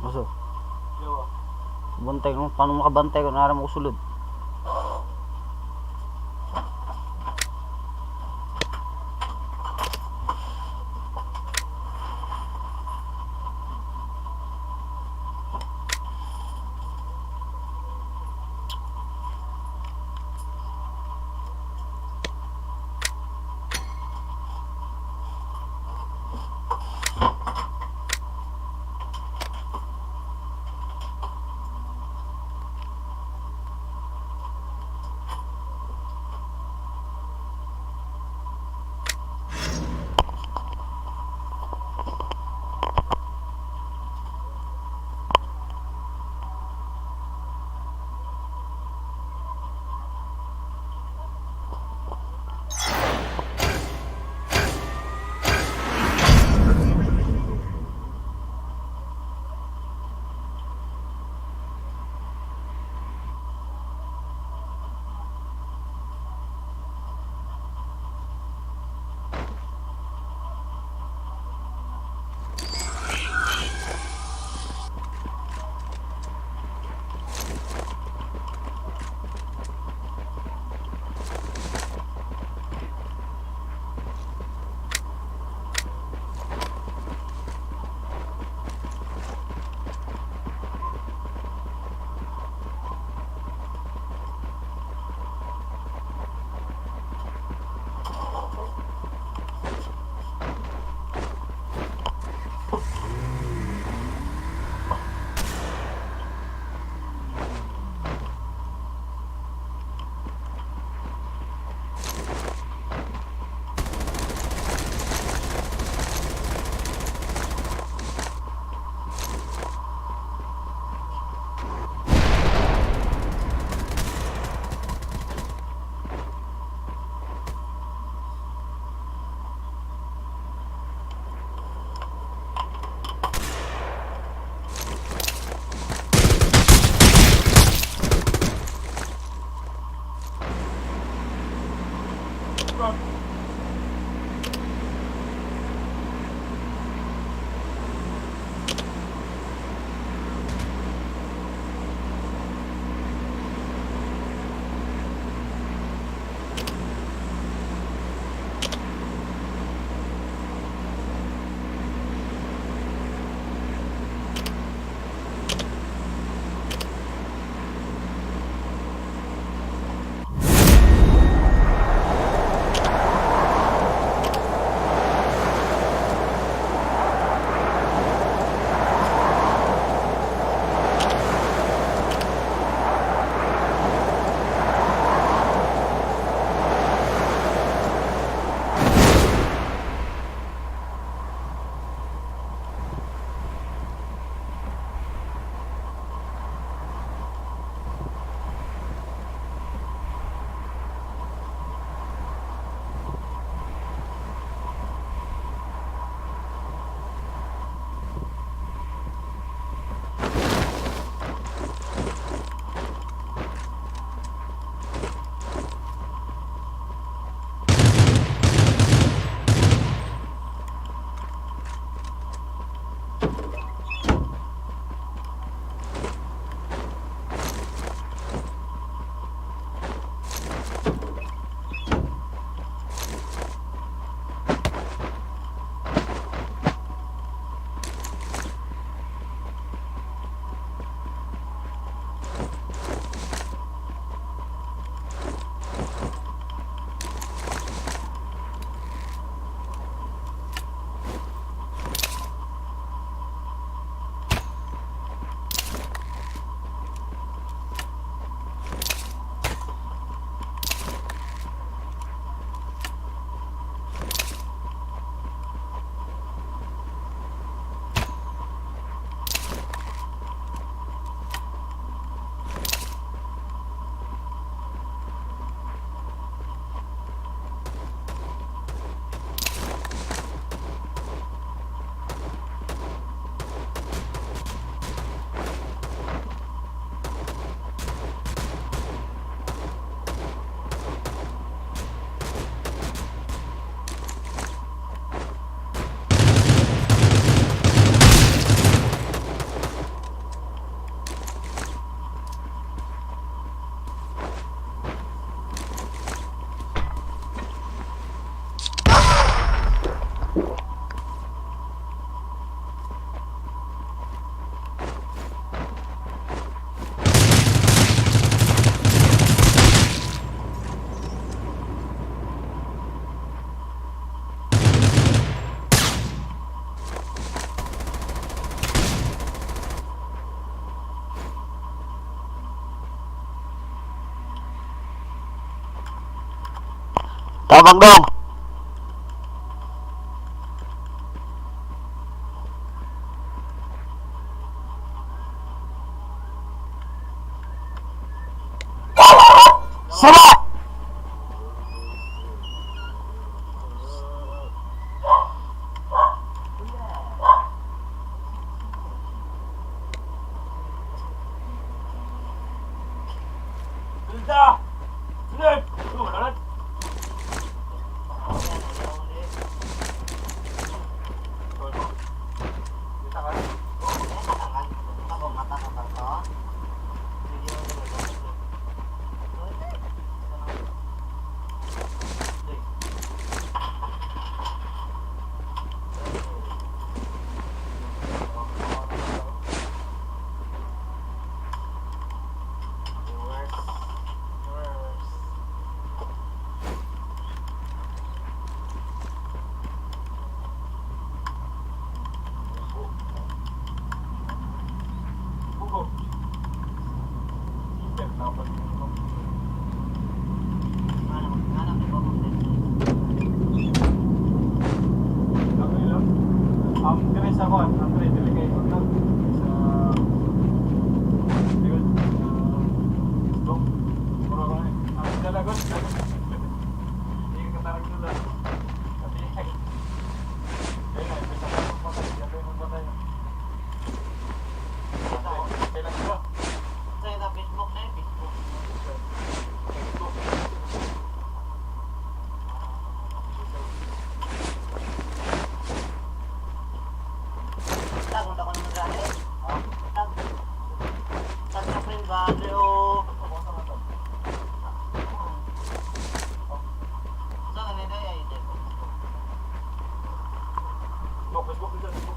Asa? Yawa. Bantay no, paano makabantay ko nara mo sulod. Tabang dong. Sama! Ang diri sa kuan, ang diri dili kay kuan sa likod dong. Mura ko na. Ang dalagon, dalagon. Hindi ka katarag nila. Kasi ay. Kaya na, bisa ka magpatay, kaya magpatay. Kailan sila? Sa Facebook na Facebook. Facebook. Tag, unta ko naman grabe. Tag. Tag sa friend ba, Leo? Sa kanila ay Facebook, Facebook, Facebook, Facebook.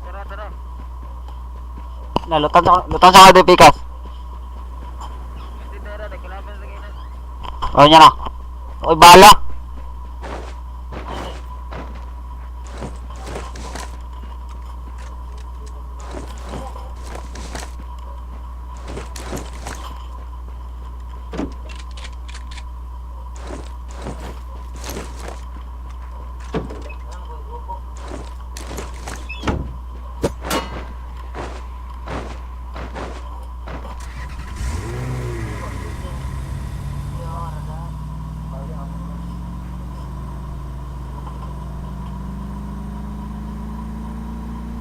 Tara, tara. Na, lutan sa kada pikas. Oh, niya na. Oy, bala.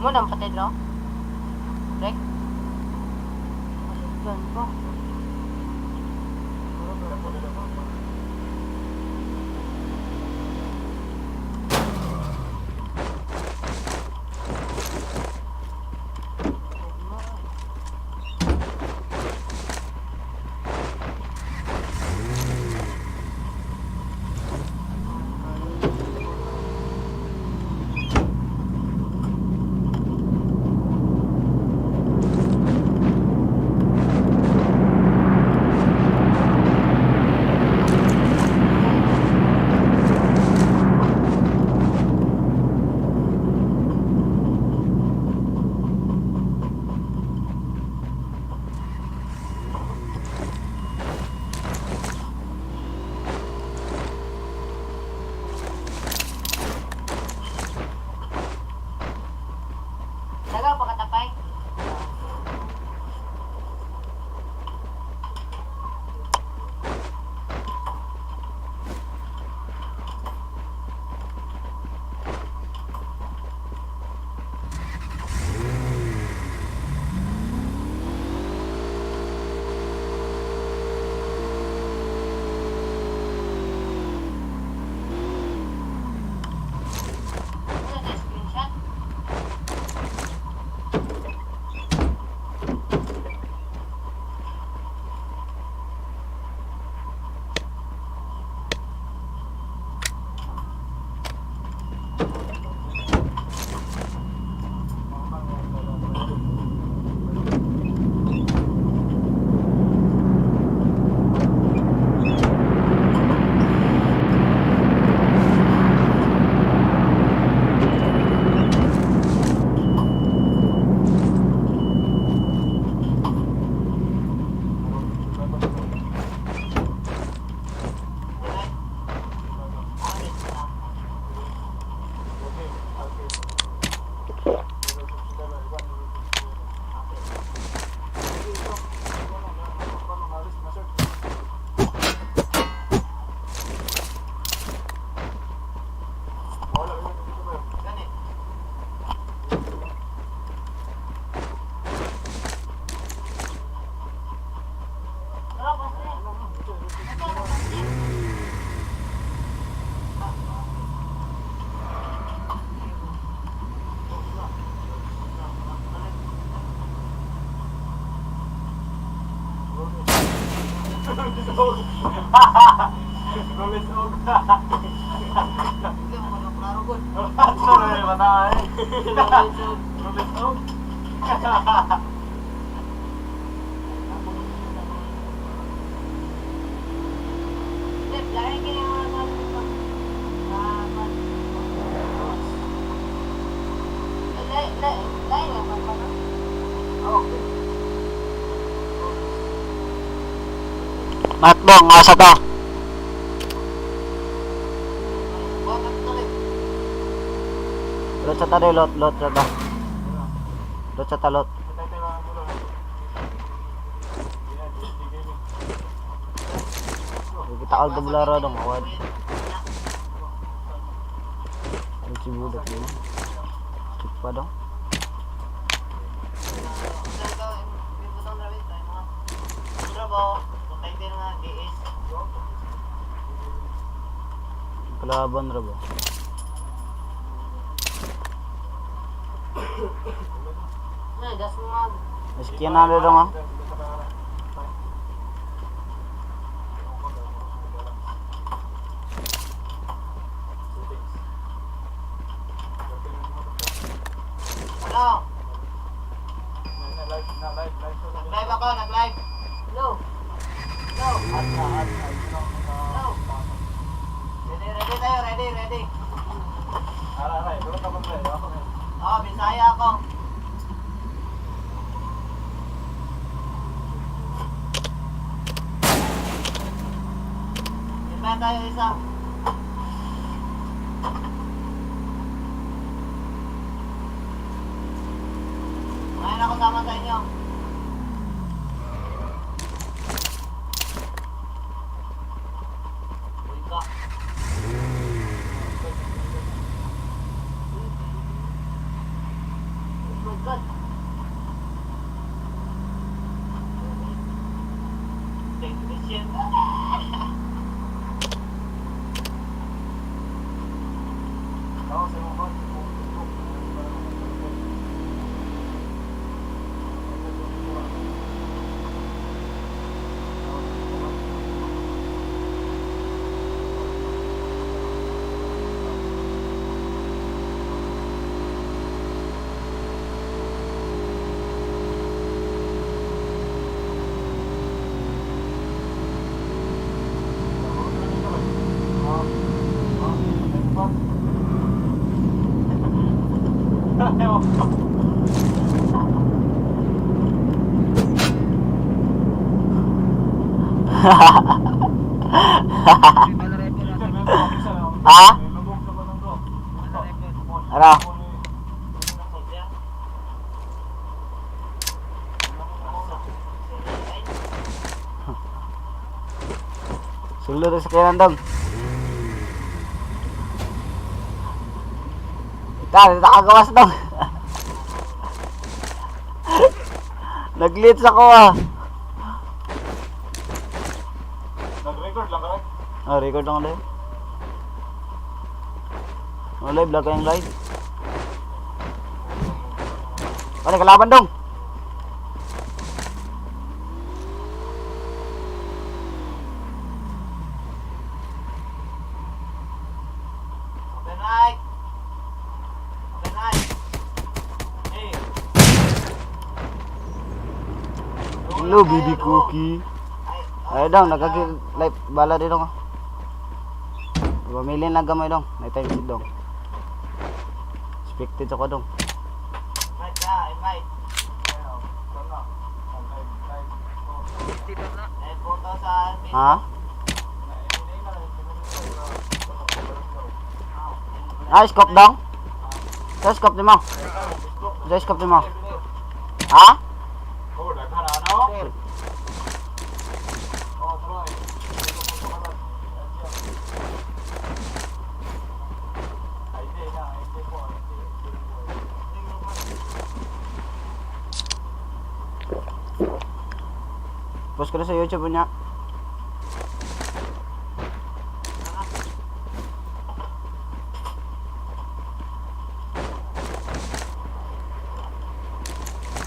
Mo nang patid, no? Rek? Diyan pa. Og. Rulis og. Hindi mo na klaro gud. Sorry, matay. Rulis og. Lep, lain kini mga kwan. Ah, kwan. Lain, lain, lain nga kwan pa, no? Okay. Matbong, asa ta? Lot sa ta deh, lot, lot sa ta. Lot sa ta, lot. Patay tayo mga gulo. Yeah, di gaming. Kita all doblaro dong, awad. Ang sibudak yun. Chip pa dong. Kalaban ra ba? Ano, das mag. Maski na ano dong ah. Hello. Nag-live ako, nag-live. Hello. Hello. Hello. Ready, ready tayo, ready, ready. Oh, Bisaya ako. Iba tayo isa. Ngayon ako sama sa inyo. Uy ka. Oh my God. Technician. Ha? Ara. Sulod sa kailan dong. Ita, nakagawas dong. Nag-glitch ako ah. Nag-record lang ka? Oh, record lang ulit. Oh, live lang kayong live. Ano, kalaban dong? Open mic. Open mic. Hey. Hello, baby cookie. Ay, dong, nagkaki live bala din dong. Ah. Pamili lang gamay dong. May time sheet dong. Expected ako dong. Invite ka, invite. Live photo sa Facebook. Ha? Ah, scope dong? Sa scope ni mo? Sa scope ni mo? Ha? Oh, daghan na ano? Oh, try. ID na, ID po, ID. Post ko na sa YouTube niya.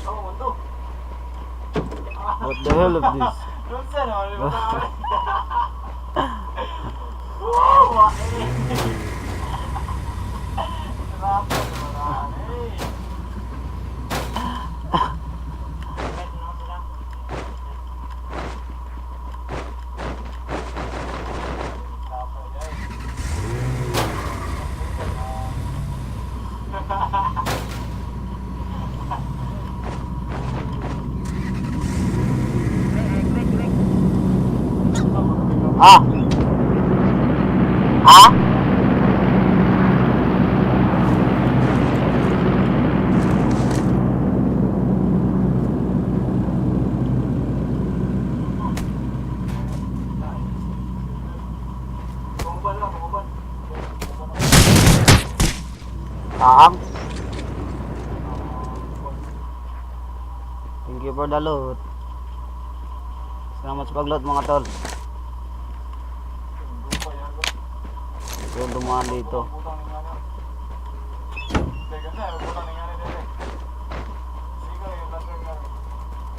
Oh, mundo. What the hell of this? Unsa na, wala ba? Woo! Wae! Grabe, marami. Invite mo na sila. Tapos, guys. Ah! Ah? Tumuban lang, tumuban. Taang. Thank you for the loot. Salamat sa pag-loot, mga tol. Ito dumaan dito.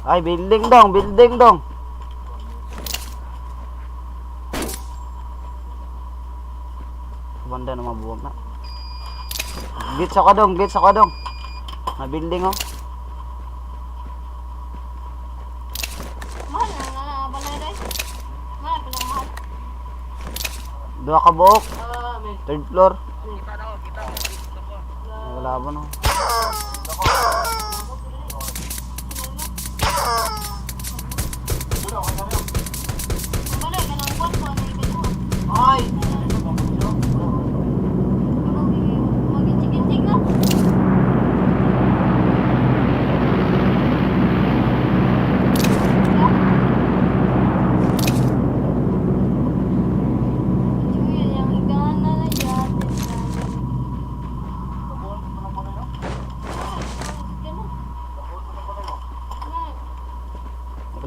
Ay, building dong, building dong. Banda na mabuwag na. Glitch ako dong, glitch ako dong. Na building oh. Mahal na nga na balay day. Mahal pa lang mahal. Duha ka buok, Ah, men. third floor. Wala ba no? Balay ka nang kwan ko na ikaw. Ay! Mag-chicken na.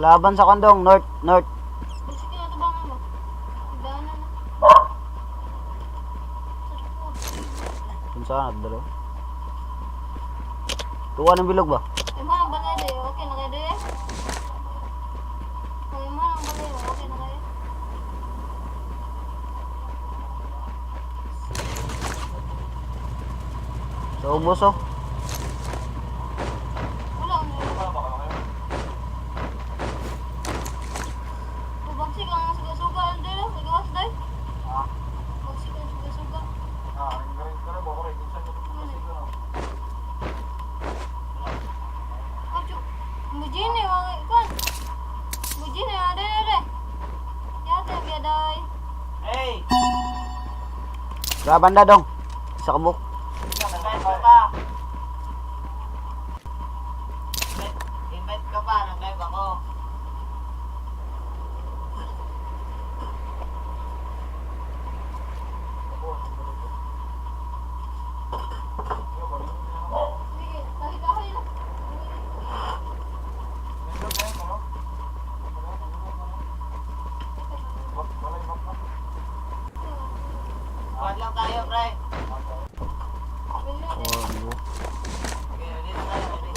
Laban sa kandong, north, north. Kung saan, dalo. Tuwa ng bilog ba? Imang balay de, okay na kayo de. Kung imang balay, okay na kayo. Sa ubos oh. Wala mo. Bagsik ang suga-suga ang dili, nagawas day. Bagsik ang suga-suga. Acho, mujini wa kwan. Mujini wa de de. Ya te biya day. Hey! Laban na dong. Sa kabuk. Invite ka pa. Invite ka pa, nag-live ako. Sige, kahi-kahi lang. Squad lang tayo, pre. Wala Oh, de. buok. Okay, ready na tayo, ready.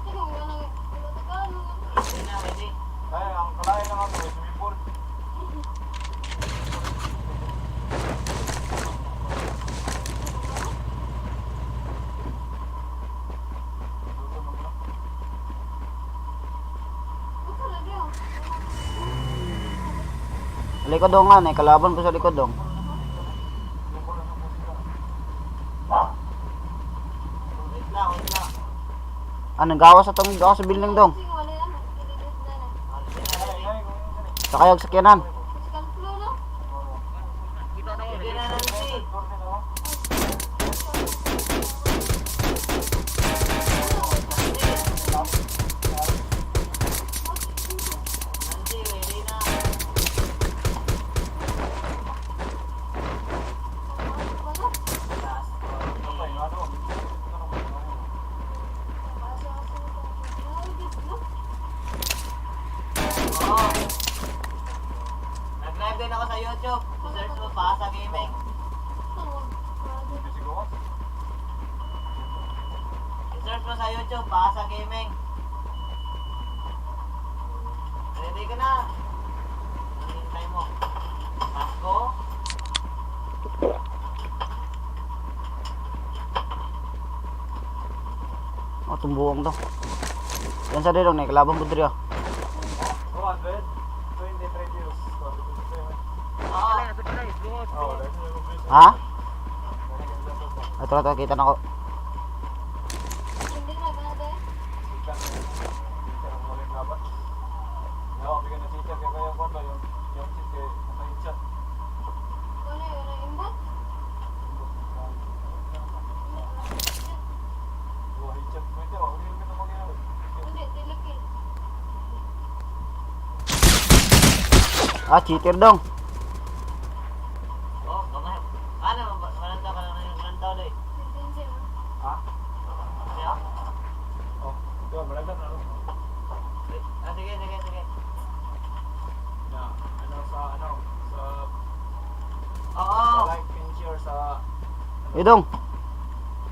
Sige, wala wala tagalog. Ready na, ready. Ay, ang kalain naman ko, swimming pool. Ito lagi oh. Sa likod dong nga, eh. Kalaban ko sa likod dong. Wait lang, wait lang. Ah, nagawa sa tong gawa sa building dong. Sige, wala na. Dili na na. Ready na, ready. Sa kayag sakyanan. Second floor lang. Ready na, Nancy. Nancy, ready na. Wala. Last, Oo. Nag-live din ako sa YouTube. Search mo pa sa gaming. I-search mo sa YouTube, Paasa Gaming. Ready ka na? mo? Pasko? Oh, tumbuong to. Yan sa dito, nakalabang ko diri ah. 223 views. 223. Oo. Oh, wala na yung views. Ha? Ito, ito, kita na ko. Hindi na ba de? Wala yun ang imbot. Hindi, dilakil. Ah, cheater dong. Oh, gamay. Ano, walang ka lang ng lantaw doy. Sinsir. Siya? Ah, sige, sige, sige. Oo. Eh, dong.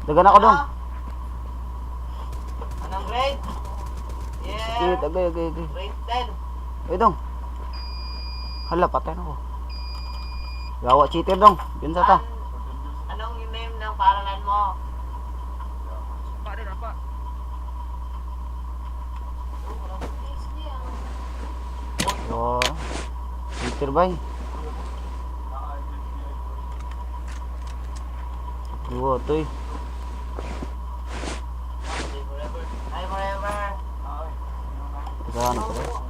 Dagan ako dong. Anong grade? Yeah. Sige, agay, agay, agay. Grade 10. Eh, dong. Hala, patay na ko. Gawa cheater dong. Yun sa ta. Anong name ng paralan mo? HD ang. Oh. Cheater bay. Dua to eh. Ay, forever. Ay, forever. Saan na pala?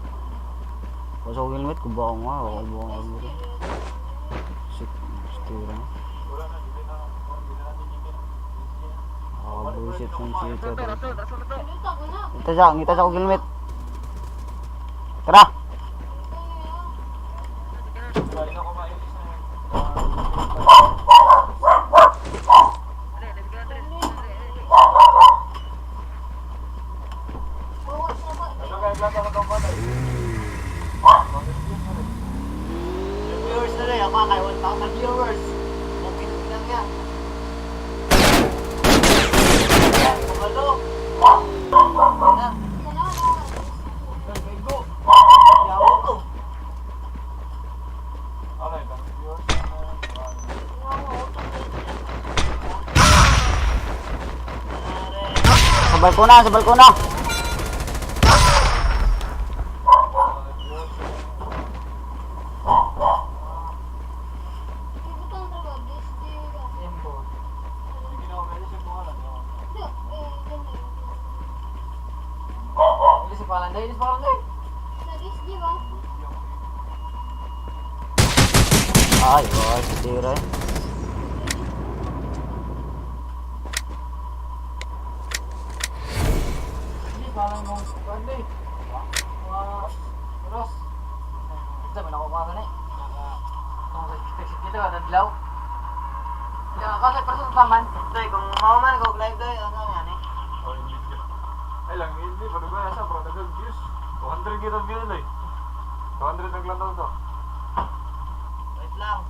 Pasok helmet ko ba nga? Ako ba nga? HD. Sit, stira. Ah, bullshit ng cheater. Pinuta ko na. Ito siya, ngita sa akong helmet. Tara! Bawas na ba? Yung viewers na rin. Ako kay 1,000 viewers. Mungkin lang yan. Ayan, kabalo. Na, go. Yawo to. Sa balkona, sa balkona! Ibutang trabaho, HD. Embo. Hindi, eh, ganun. Ilis sa pangalan day, ilis sa pangalan day. Sa HD ba? Ay, ay, stira eh. Hindi, parang mong kuwan day. Mga Ross. Ito, may nakukuha ka na eh. Kung sa dito, nadlaw. Ya, kasi person pa man. Doy, kung mauman ko live doy, ano yan eh. Ay lang, hindi. Padugo na siya. Pero nag views. 200 kita views eh. 200 naglantaw to. Wait lang.